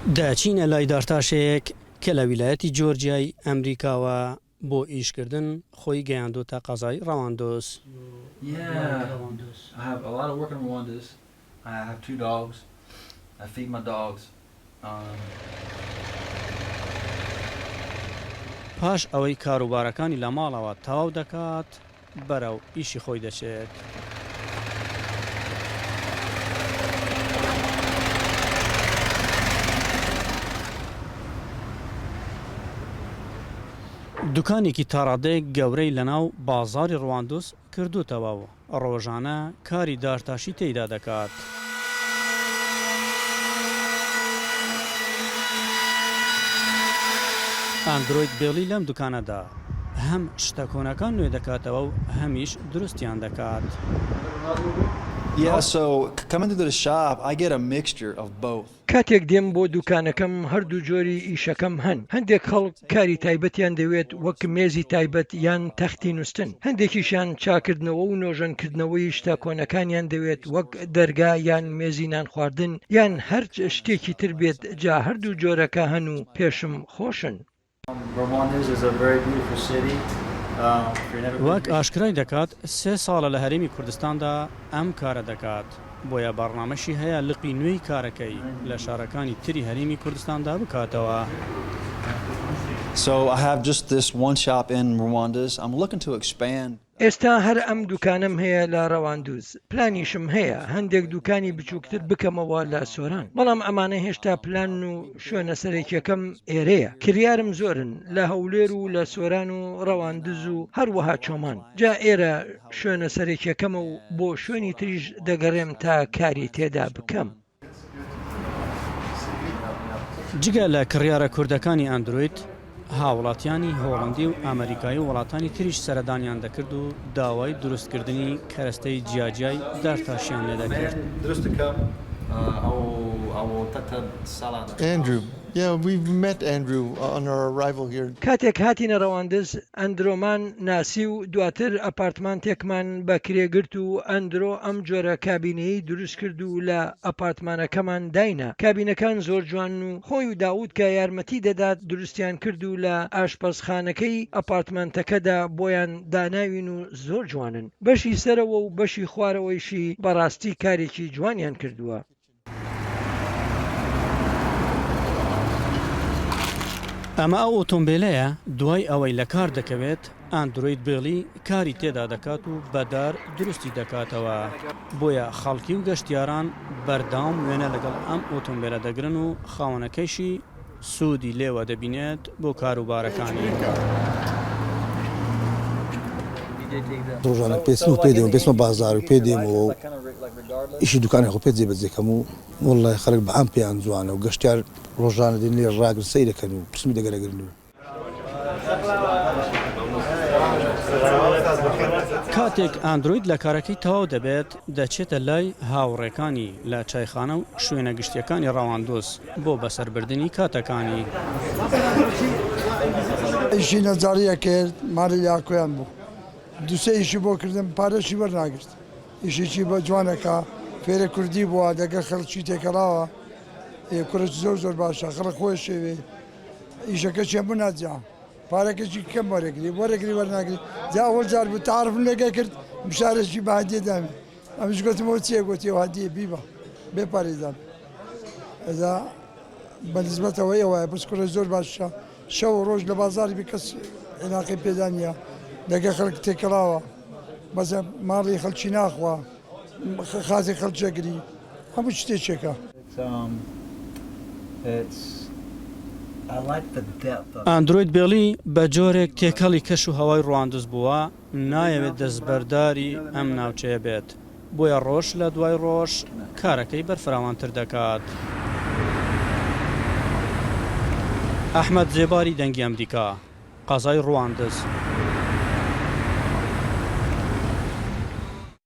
دەچینە لای دارتاشێک کە لە ویلایەتی جۆرجیای ئەمریکاوە بۆ ئیشکردن خۆی گەیاندۆتە قەزای ڕەواندوز. پاش ئەوەی کاروبارەکانی لە ماڵەوە تەواو دەکات، بەرەو ئیشی خۆی دەچێت. دوکانێکی تاڕادەیەک گەورەی لەناو بازاڕی ڕواندز کردووتەوە و ڕۆژانە کاری دارتاشی تێیدا دەکات. ئەندرۆید بێڵی لەم دوکانەدا هەم شتە کۆنەکان نوێ دەکاتەوە و هەمیش دروستیان دەکات. Yeah, so coming to the shop, I get a mixture of both. کاتێک دێم بۆ دوکانەکەم هەردوو جۆری ئیشەکەم هەن، هەندێک خەڵک کاری تایبەتیان دەوێت وەک مێزی تایبەت یان تەختی نوستن، هەندێکیشیان چاکردنەوە و نۆژەنکردنەوەی شتە کۆنەکانیان دەوێت وەک دەرگا یان مێزی نانخواردن یان هەرچ شتێکی تر بێت جا هەردوو جۆرەکە هەن و پێشم خۆشن. وەک ئاشکرای دەکات سێ ساڵە لە هەرێمی کوردستاندا ئەم کارە دەکات، بۆیە بەڕنامەشی هەیە لقی نوێی کارەکەی لە شارەکانی تری هەرێمی کوردستاندا بکاتەوە. So I have just this one shop in Rwandaz. I'm looking to expand. ئێستا هەر ئەم دوکانەم هەیە لە ڕەواندوز، پلانیشم هەیە هەندێک دوکانی بچووکتر بکەمەوە لە سۆران، بەڵام ئەمانە هێشتا پلانن و شوێنە سەرەکیەکەم ئێرەیە، کریارم زۆرن لە هەولێر و لە سۆران و ڕەواندز و هەروەها چۆمان، جا ئێرە شوێنە سەرەکیەکەمە و بۆ شوێنی تریش دەگەڕێم تا کاری تێدا بکەم. جگە لە کڕیارە کوردەکانی ئەندرۆید، هاوڵاتیانی هۆڵەندی و ئەمەریکایی و وڵاتانی تریش سەردانیان دەکرد و داوای دروستکردنی کەرەستەی جیاجیای دارتاشیان لێدەکرد. کاتێک هاتینە ڕەواندز، ئەندرۆمان ناسی و دواتر ئەپارتمانتێکمان بە کرێ گرت و ئەندرۆ ئەم جۆرە کابینەیەی دروست کرد و لە ئەپارتمانەکەمان داینا. کابینەکان زۆر جوانن و خۆی و داود کە یارمەتی دەدات دروستیان کرد و لە ئاشپەزخانەکەی ئەپارتمانتەکەدا بۆیان داناوین و زۆر جوانن. بەشی سەرەوە و بەشی خوارەوەیشی بەڕاستی کارێکی جوانیان کردووە. ئەمە ئەو ئۆتۆمبێلەیە دوای ئەوەی لە کار دەکەوێت، ئەندرۆید بێڵی کاری تێدا دەکات و بە دار دروستی دەکاتەوە، بۆیە خەڵکی و گەشتیاران بەردەوام وێنە لەگەڵ ئەم ئۆتۆمبێلە دەگرن و خاوەنەکەیشی سوودی لێوە دەبینێت بۆ کاروبارەکانی. ڕۆژانە پێچم و پێ دێم و پێچمە بازار و پێ دێمەوە و ئیشی دوکانی خۆ پێ جێبەجێ کەم و وەڵڵای خەڵک بە عام پێیان جوانە و گەشتیار ڕۆژانە دێن لێ ڕاگرن سەیرەکەن و پسمی دەگەرەگرن و. کاتێک ئاندرۆید لە کارەکەی تەواو دەبێت، دەچێتە لای هاوڕێکانی لە چایخانە و شوێنە گشتییەکانی ڕەواندوز بۆ بەسەربردنی کاتەکانی. ئیشی نەجاڕی ئەکرد، ماڵی یاکۆیان بوو، دوو سێ ئیشی بۆ کردم، پارەشی وەرناگرت، ئیشێکی بە جوان ئەکا، فێرە کوردی بووە، دەگەڵ خەڵکی تێکەڵاوە، کوڕێکی زۆر زۆر باشە، خەڵک خۆشیەوێ، ئیشەکەشی هەموو ناجیا. پارەکەشی کەم وەرەگری وەرەگری وەرناگری جا ئەوەل جار بوو تەعارفم لەگە کرد مشارێکی بە هەدیە دامی ئەمیش گوتم ئەوە چییە گوتی ئەو هەدیە بیبە بێ پارەی دام ئەجا بە نسبەتەوە ئێوە بەس کوڕە زۆر باشە شەو و ڕۆژ لە بازاری بی کەس عیلاقەی پێدا نییە لەگە خەڵک تێکەڵاوە بەس ماڵی خەڵکی ناخوا خازی خەڵکێگری هەموو شتێکێکە. ئاندرۆید بێڵی بە جۆرێک تێکەڵی کەش و هەوای ڕواندز بووە، نایەوێت دەستبەرداری ئەم ناوچەیە بێت، بۆیە ڕۆژ لە دوای ڕۆژ کارەکەی بەرفراوانتر دەکات. ئەحمەد زێباری، دەنگی ئەمریکا، قەزای ڕواندز.